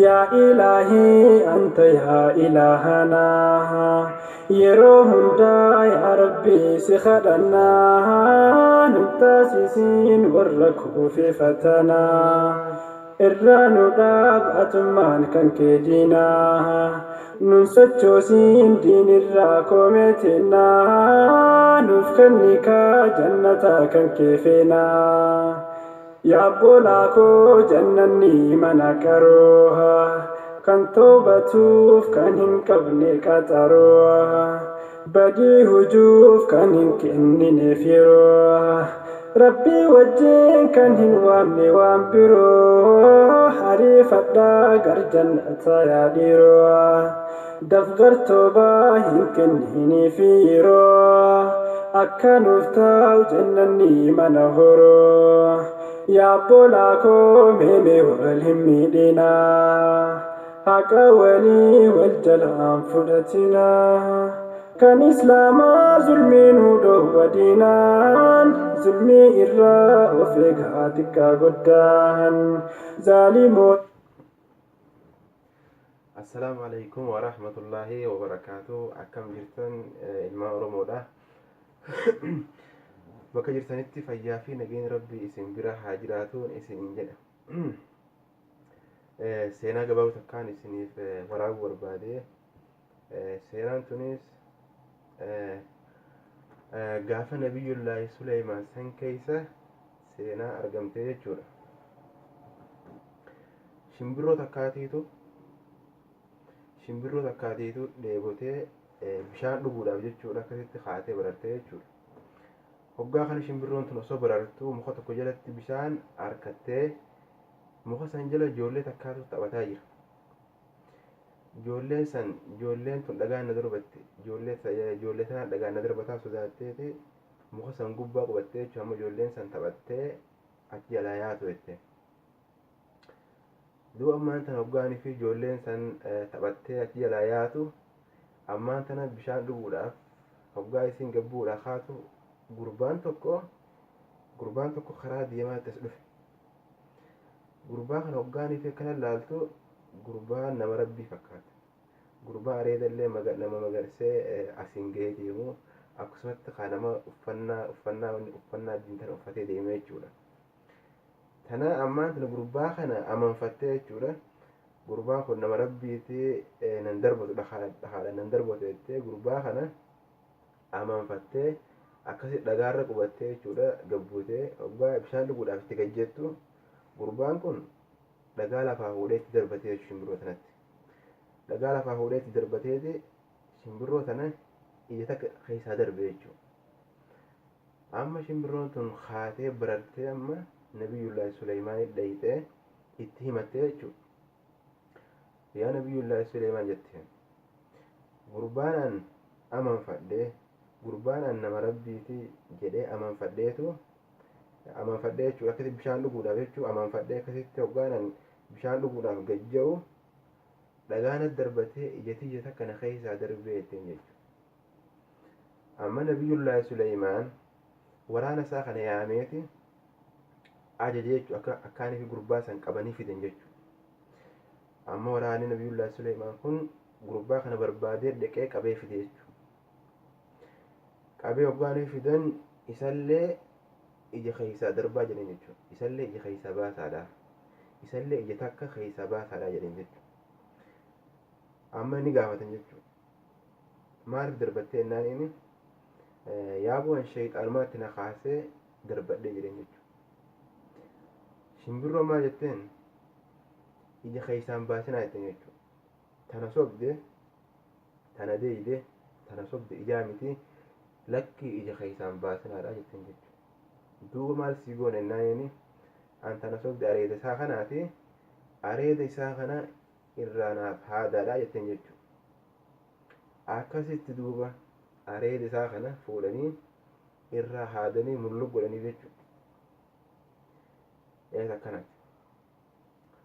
Yaa Ilaahii anta yaa ilaahanaa yeroo hundaa yaa Rabbii si kadhannaa nun taasisiin warra kuufee fatanaa irraa nu dhaab atummaan kan kee diinaa nun sochoosiin diinirraa koomee teennaa nuuf kenni kaa jannataa kan kee feenaa. Yaa obbolaa koo jannanni mana qaroo kan toobatuuf kan hin qabne qaxaroo badii hujuuf kan hin kennineef yeroo Rabbii wajjin kan hin waamne waan biroo ariifadhaa gar jannataa yaa dhiiroo dafgar toobaa hin kenniniif yeroo akka nuuf taa'u jannanni mana horoo. Yaa obbolaa koo meemee wal hin miidhinaa haqa walii wal jalaan fudhatinaa kan islaamaa zulmii nu dhowwa diinaan zulmii irraa of eegaa xiqqaa guddaan zaalimoo. Assalaamu alaikum wa rahmatullahi wa barakaatu. Akkam jirtan ilmaan Oromoodha. Bakka jirtanitti fayyaa fi nageenya Rabbii isin bira haa jiraatuun isin jedha. Seenaa gabaabaa takkaan isiniif waraabuu barbaade. Seenaan tunis gaafa Nabiyyullaahi Suleymaan san keessa seenaa argamte jechuudha. Shimbirroo takkaatiitu shimbirroo takkaatiitu dheebotee bishaan dhuguudhaaf jechuudha akkasitti kaatee barartee jechuudha. Hoggaa kana shimbirroon tun osoo barartuu muka tokko jalatti bishaan harkattee muka san jala ijoollee takkaatu taphataa jira. Ijoolleen san ijoolleen tun dhagaan na darbatte ijoollee ijoollee tanaan dhagaan na darbataa sodaatteeti muka san gubbaa qubattee jechuudha amma ijoolleen san taphattee achi jalaa yaatu jette. Duuba ammaan tana hoggaanii fi ijoolleen san taphattee achi jalaa yaatu ammaan tana bishaan dhuguudhaaf hoggaa isiin gabbuudhaa kaatu gurbaan tokko gurbaan tokko karaa deemaatti as dhufe. Gurbaa kana hoggaanii fi akkana laaltu gurbaa nama Rabbii fakkaata. Gurbaa areeda illee nama magarsee asiin gahee deemu akkasumatti kan nama uffannaa uffannaa uffannaa diintan uffatee deeme jechuudha. Tana ammaan tana gurbaa kana amanfattee jechuudha. Gurbaan kun nama Rabbiiti nan darbatu dhakaadhaan nan darbatu jettee gurbaa kana amanfattee akkasi dhagaarra qubattee jechuudha gabbuutee hoggaa bishaan dhuguudhaaf itti gajjettu gurbaan kun dhagaa lafaa fuudhee itti darbatee jechuudha shimbirroo tanatti. Dhagaa lafaa fuudhee itti darbateeti shimbirroo tana ija takka keessaa darbe jechuudha. Amma shimbirroon tun kaatee barartee amma Nabiyyullaahi Suleymaanii dhayxee itti himattee jechuudha. Yaa Nabiyyullaahi Suleymaan jetteen gurbaan an amanfadhee gurbaan an nama Rabbiiti jedhee amanfadheetu amanfadhee jechuudha akkasitti bishaan dhuguudhaaf jechuudha amanfadhee akkasitti hoggaan an bishaan dhuguudhaaf gajja'u dhagaan darbatee ija tiyya takka na keessaa darbee jetteen jechuudha. Amma Nabiyyullaahi Suleymaan waraana isaa kana yaameeti ajaje jechuudha akka akkaanii fi gurbaa san qabanii fidan jechuudha. Amma waraanni Nabiyyullaahi Suleymaan kun gurbaa kana barbaadee dhaqee qabee fide jechuudha. Qabee hoggaanii fidan isallee ija keessaa darbaa jedhan jechuudha. Isallee ija keessaa baasaadha. Isallee ija takka keessaa baasaadha jedhan jechuudha. Amma inni gaafatan jechuudha. Maaliif darbattee jennaan inni yaabu'an sheexaanumaatti na kaasee darbadhee jedhan jechuudha. Shimbirroo maal jetteen ija keessaan baasinaa jetteen jechuudha. Tana sobde tana deeyde tana sobde ijaa miti lakkii ija keessaan baasinaadha jetteen jechuudha. Duuba maal sii goone jennaan inni an tana sobde areeda isaa kanaati areeda isaa kana irraa naaf haadaadha jetteen jechuudha. Akkasitti duuba areeda isaa kana fuudhanii irraa haadanii mulluq godhanii jechuudha. Eessa akkanatti.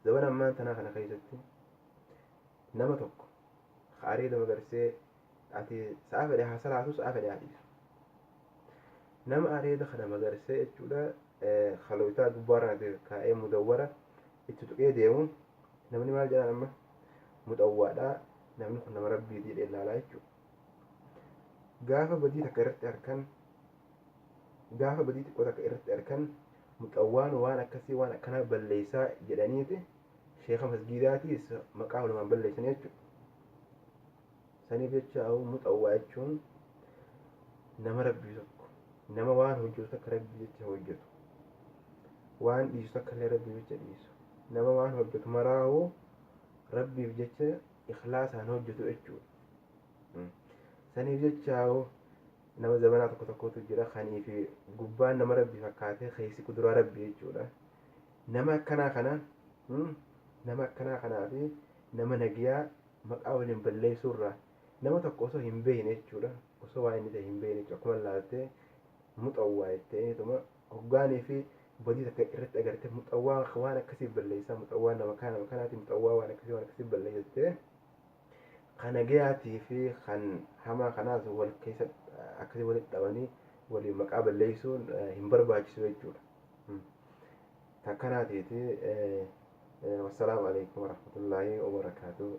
Zabana ammaan tanaa kana keessatti nama tokko areeda magarsee ati sa'a fedhe haa salaatu sa'a fedhe haa dhiisu. Nama areeda kana magarsee jechuudha Kalootaa gubbaarra kaa'ee mudawwara itti tuqee deemu, namni maal jedhaan amma? Muxawwaadhaa, namni kun nama rabbiiti jedhee ilaalaa jechuudha. Gaafa badii takka irratti arkan, gaafa badii xiqqoo takka irratti arkan, muxawwaan waan akkasii waan akkanaa balleessaa jedhaniiti sheeka masgiidaatiis maqaa walumaan balleessan jechuudha. Saniif jecha muxawwaa jechuun nama rabbii tokko, nama waan hojjetu takka rabbii jecha hojjetu, waan dhiisu takka illee rabbii jecha dhiisu, nama waan hojjetu maraa'uu rabbiif jecha ikhlaasaan hojjetu jechuudha. Saniif jecha nama zamanaa tokko tokkotu jira kanii fi gubbaan nama rabbii fakkaatee keessi kuduraa rabbii jechuudha. Nama akkanaa kana, nama akkanaa kanaa fi nama nagiyaa maqaa waliin balleessuurraa nama tokko osoo hin beekne jechuudha. Osoo waan inni ta'e hin beekne jechuudha. Akkuma laaltee muxawwaa jetteetuma hoggaanii fi badii takka irratti agartee muxawwaa waan akkasii balleessaa, muxawwaa nama kana nama kanaati, muxawwaa waan akkasii waan akkasii balleessitee kan nagayaatii fi kan hamaa kanaas wal keessa akkasii walitti dhabanii waliin maqaa balleessuun hin barbaachisu jechuudha. Takkanaatiiti. Wassalaamu alaikum warahmatullaahi wabarakaatuh.